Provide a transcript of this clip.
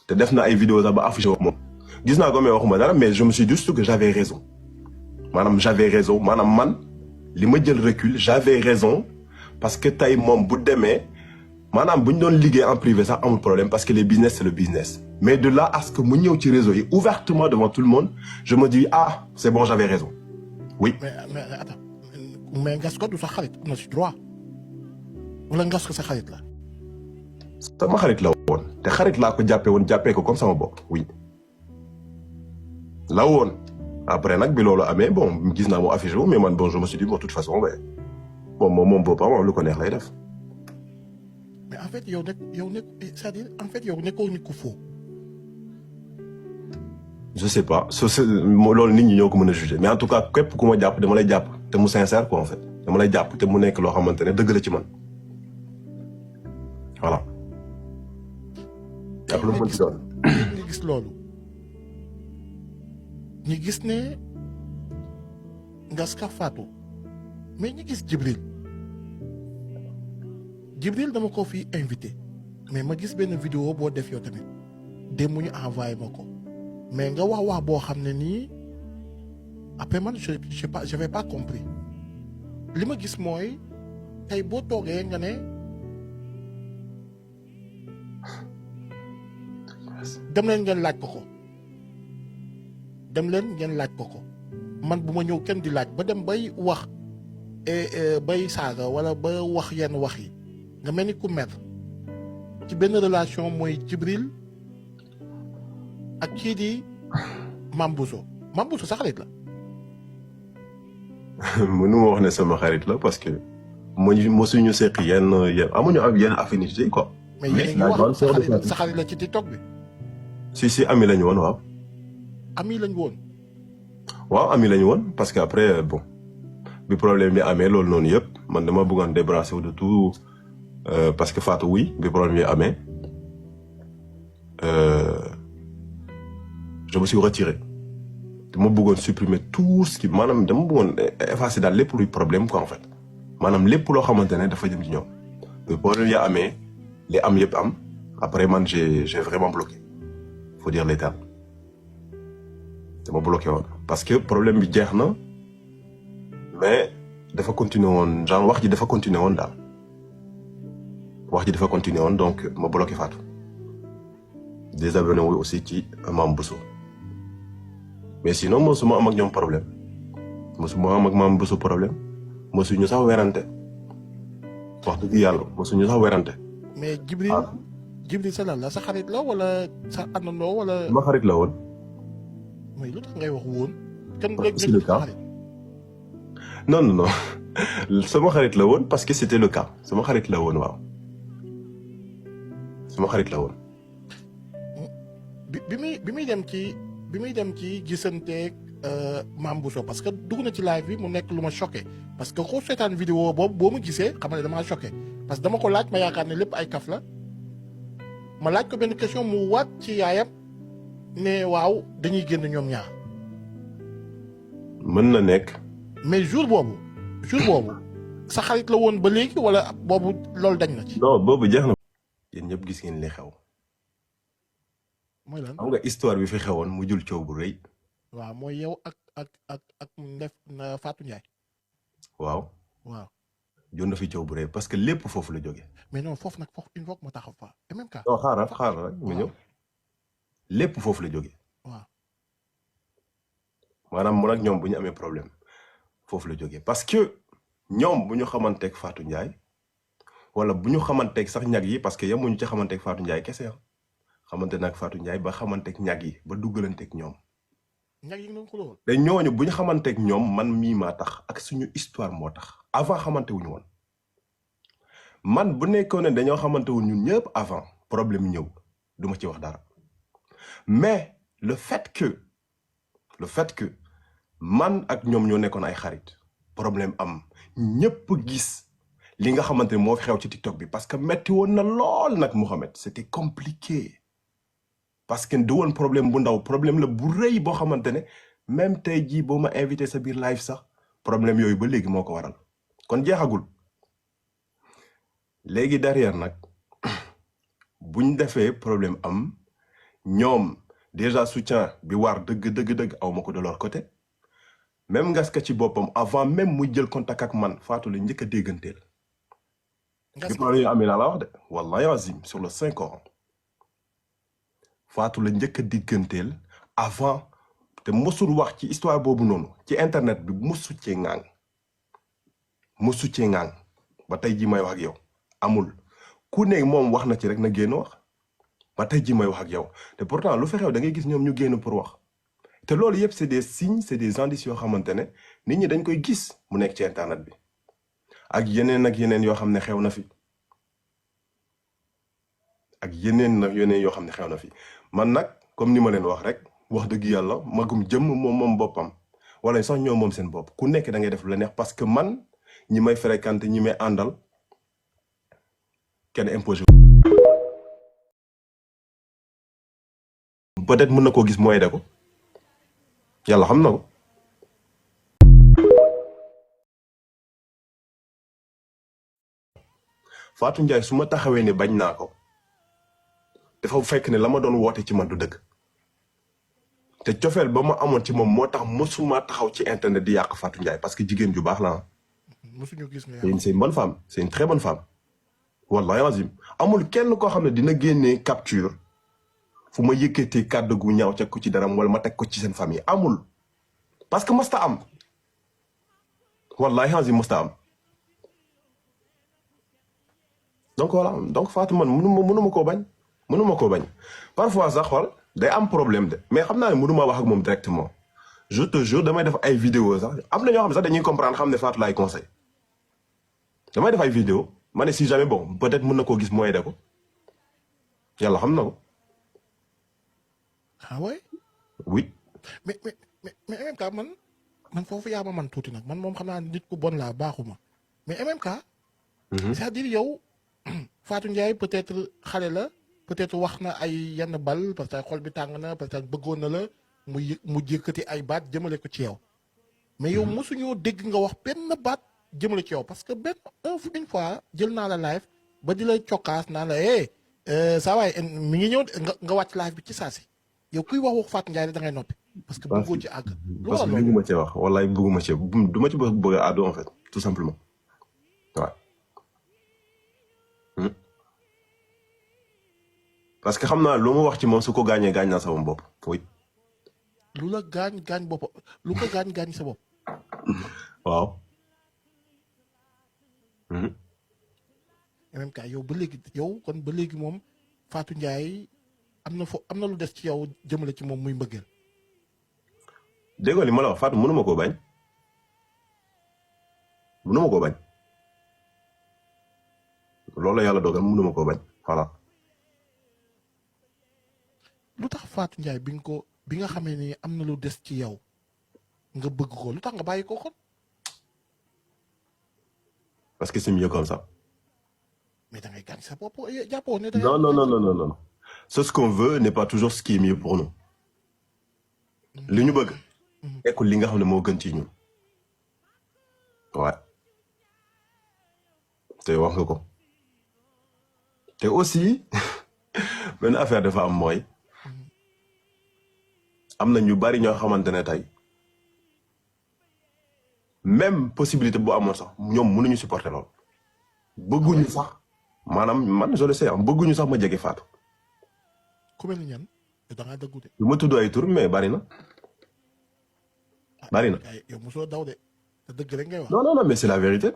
te def na ay vidéos sax ba affiché moom gis naa ko mais waxuma dara mais je me suis dit juste que j'avais raison maanaam j'avais raison maanaam man li ma jël recul j'avais raison parce que tey moom bu demee maanaam bu ñu doon liggéey en privé sax amul problème parce que les business c'est le business mais de là à ce que mu ñëw ci réseau yi ouvertement devant tout le monde je me dis ah c'est bon j'avais raison oui. mais attends mais ngas ko du sa xarit am na ci droit wala ngas ko sa xarit la. sama xarit la woon te xarit laa ko jàppee ko comme sama bopp oui la woon après nag bi loolu amee bon gis naa mu affiché wu mais man bon je me suis dit bon de toute façon bon moom boppam moom lu ko neex lay def. mais en fait yow c'est-à-dire en fait yow nekkoo nit ku faux. je sais pas loolu nit ñi ñoo ko mën a juger mais en tout cas képp ku ma jàpp dama lay jàpp te mu sincère quoi en fait dama lay jàpp te mu nekk loo xamante ne dëgg la ci man voilà. ak lu mu mën ci doon. ñu gis loolu ñu gis ne ngas ka faatu mais ñu gis Jibril dama ko fi invité mais ma gis benn vidéo boo def yow tamit démb ñu envoyé ma ko mais nga wax boo xam ne nii après man j'avais pas compris li ma gis mooy tey boo toogee nga ne dem leen ngeen laaj ko man bu ma ñëw kenn di laaj ba dem bay wax bay saaga wala ba wax yenn wax yi nga mel ni ku mer ci benn relation mooy Jibril ak kii di Mame Bousso sa xarit la. mënu ma wax ne sama xarit la parce que mosuñu seq yenn amuñu ak yenn affinité quoi. mais yéen a ngi wax sa xarit la ci TikTok bi. si ami lañu woon waaw. ami lañu woon. waaw ami lañu woon parce que après bon bi problème bi amee loolu noonu yëpp man dama bëggoon débarrasser wu de tout parce que Fatou oui bi problème bi amee je me suis retiré dama bëggoon supprimer tout ce qui maanaam dama bëggoon effacer daal lépp luy problème quoi en fait maanaam lépp loo xamante ne dafa jëm ci ñoom bi problème yi amee li am yëpp am après man j'ai vraiment bloqué faut dire les termes dama bloqué woon parce que problème bi jeex na mais dafa continuer woon genre wax ji dafa continuer woon daal donc ma bloqué Fatou désabonné wu aussi ci Mame Bousso mais sinon mosuma am ak ñoom problème mosuma am ak Mame Bousso problème mosuñu sax werante wax dëgg yàlla mosuñu sax werante. mais Jibril sa lan la sa xarit la wala sa àndandoo wala. ma xarit la woon. mais lu tax ngay wax woon. kenn c'est le cas non sama xarit la woon parce que c'était le cas sama xarit la woon waaw sama xarit la woon. bi muy dem ci gisanteeg Mame Bousso parce que dugg na ci live bi mu nekk lu ma choqué parce que ko seetaan vidéo boobu boo ma gisee xam ne damaa choqué parce que dama ko laaj ma yaakaar ne lépp ay kaf la ma laaj ko benn question mu waat ci yaayam ne waaw dañuy génn ñoom ñaar. mën na nekk. mais jour boobu sa xarit la woon ba léegi wala boobu loolu dañ na ci. non boobu jeex na. yéen ñëpp gis ngeen li xew. mooy lan xam nga histoire bi fi xewoon mu jul coow bu rëy. waaw mooy yow ak Ndef Fatou Ndiaye. waaw. jot na fi coow bu rëy parce que lépp foofu la jógee. mais non foofu nag foofu il faut que ma taxaw fa et même cas. non xaaral rek nga ñëw. lépp foofu la jógee. waaw. maanaam mu nag ñoom bu ñu amee problème foofu la jógee parce que ñoom bu ñu xamanteeg Fatou Ndiaye wala bu ñu xamanteeg sax ñag yi parce que yemuñu ci xamanteeg Fatou Ndiaye kese xamante nag Fatou Ndiaye ba xamanteeg ñag yi ba duggalanteeg ñoom. ñag yi nga ko lool. te ñooñu bu ñu xamanteeg ñoom man mii maa tax ak suñu histoire moo tax avant xamante wuñu woon man bu nekkoon ne dañoo xamante wuñ ñun ñëpp avant problème ñëw du ma ci wax dara mais le fait que man ak ñoom ñoo nekkoon ay xarit problème am ñëpp gis li nga xamante ne moo fi xew ci TikTok bi parce que metti woon na lool nag Mouhamed c'était compliqué parce que du woon problème bu ndaw problème la bu rëy boo xamante ne même tey jii boo ma invité sa biir live sax problème yooyu ba léegi moo ko waral kon jeexagul léegi derrière nag buñ defee problème am ñoom déjà soutien bi war dëgg aw ma ko de leur côté même Ngaska ci boppam avant même muy jël contact ak man Fatou la njëkk a dégganteel. bi problème yi amee laa la wax de wallahi azim sur le Saint Coran Fatou la njëkk a dégganteel avant te mosul wax ci histoire boobu noonu ci internet bi mosu cee ŋaang ba tey ji may wax ak yow amul ku ne moom wax na ci rek na génn wax ba tey ji may wax ak yow te pourtant lu fexew da ngay gis ñoom ñu génn pour wax te loolu yëpp c'est des signes c'est des indices yoo xamante ne nit ñi dañ koy gis mu nekk ci internet bi ak yeneen yoo xam ne xew na fi ak yeneen yoo xam ne xew na fi man nag comme ni ma leen wax rek wax dëgg yàlla magum jëmm moom boppam wala sax ñoom moom seen bopp ku nekk da ngay def lu la neex parce que man ñi may fréquenter ñi may àndal kenn imposé peut-être mën na koo gis mooy de ko yàlla xam na ko Fatou Ndiaye su ma taxawee ne bañ naa ko dafa fekk ne la ma doon woote ci man du dëgg te cofeel ba ma amoon ci moom moo tax mosuma taxaw ci internet di yàq Fatou Ndiaye parce que jigéen ju baax la mosuñu gis nga c'est une bonne femme c'est une très bonne femme wallahi azim amul kenn koo xam ne dina génnee capture fu ma yëkkatee kàddu gu ñaaw teg ko ci daram wala ma teg ko ci seen famille amul parce que mosta am wallahi azim mosta am donc voilà donc Fatou man mënuma koo bañ parfois sax xool day am problème de mais xam naa ne mënuma wax ak moom directement je te jure damay def ay vidéo sax am na ñoo xam ne sax dañuy comprendre xam ne Fatou laay conseil damay def ay vidéo ma ne si jamais bon peut-être mën na koo gis mooy de ko yàlla xam na ko. ah ouais. oui. mais MMK man foofu yaa ma man tuuti nag man moom xam naa nit ku bon laa baaxuma mais MMK. c'est-à-dire yow Fatou Ndiaye peut-être xale la peut-être wax na ay yenn bal parce que xol bi tàng na peut-être bëggoon na la mu yëkkati ay baat jëmale ko ci yow. mais yow mosuñoo dégg nga wax benn baat jëmale ci yow parce que une fois jël naa la live ba di lay cokkaas naa la saa waay mi ngi ñëw nga wàcc live bi ci saa si yow kuy wax Fatou Ndiaye da ngay noppi. parce que bëggoo ci àgg. parce que bëgguma ci wax wallaay bëgguma ci du ma ci bëgg a àddu en fait tout simplement waaw. parce que xam naa lu ma wax ci moom su ko gaañee gaañ naa sama bopp oui. lu la gaañ bopp lu ko gaañ sa bopp. waaw. MMK yow ba léegi moom Fatou Ndiaye am na lu des ci yow jëmale ci moom muy mbëggeel. déggoo li ma la wax Fatou mënuma koo bañ loolu la yàlla dogal mënuma koo bañ voilà. lu tax Fatou Ndiaye bi nga xamee ni am na lu des ci yow nga bëgg ko lu tax nga bàyyi ko kon. parce que c'est mieux comme ça. mais da ngay gaañ sa bopp jàppoo ne. non. Ce qu'on veut n'est pas toujours ce qui est mieux pour nous. li ñu bëgg. nekkul li nga xam ne moo gën ci ñun. waaw. te wax nga ko. te aussi benn affaire dafa am mooy. am na ñu bari ñoo xamante ne tey même possibilité bu amoon sax ñoom mënuñu supporter lool. bëgguñu sax maanaam man je le sais bëgguñu sax ma jege Fatou. ku mel ni ñan da ngaa dëggu de. du ma tudd ay tur mais bari na. bari na yow mosoo daw de te dëgg rek ngay wax. non mais c'est la vérité.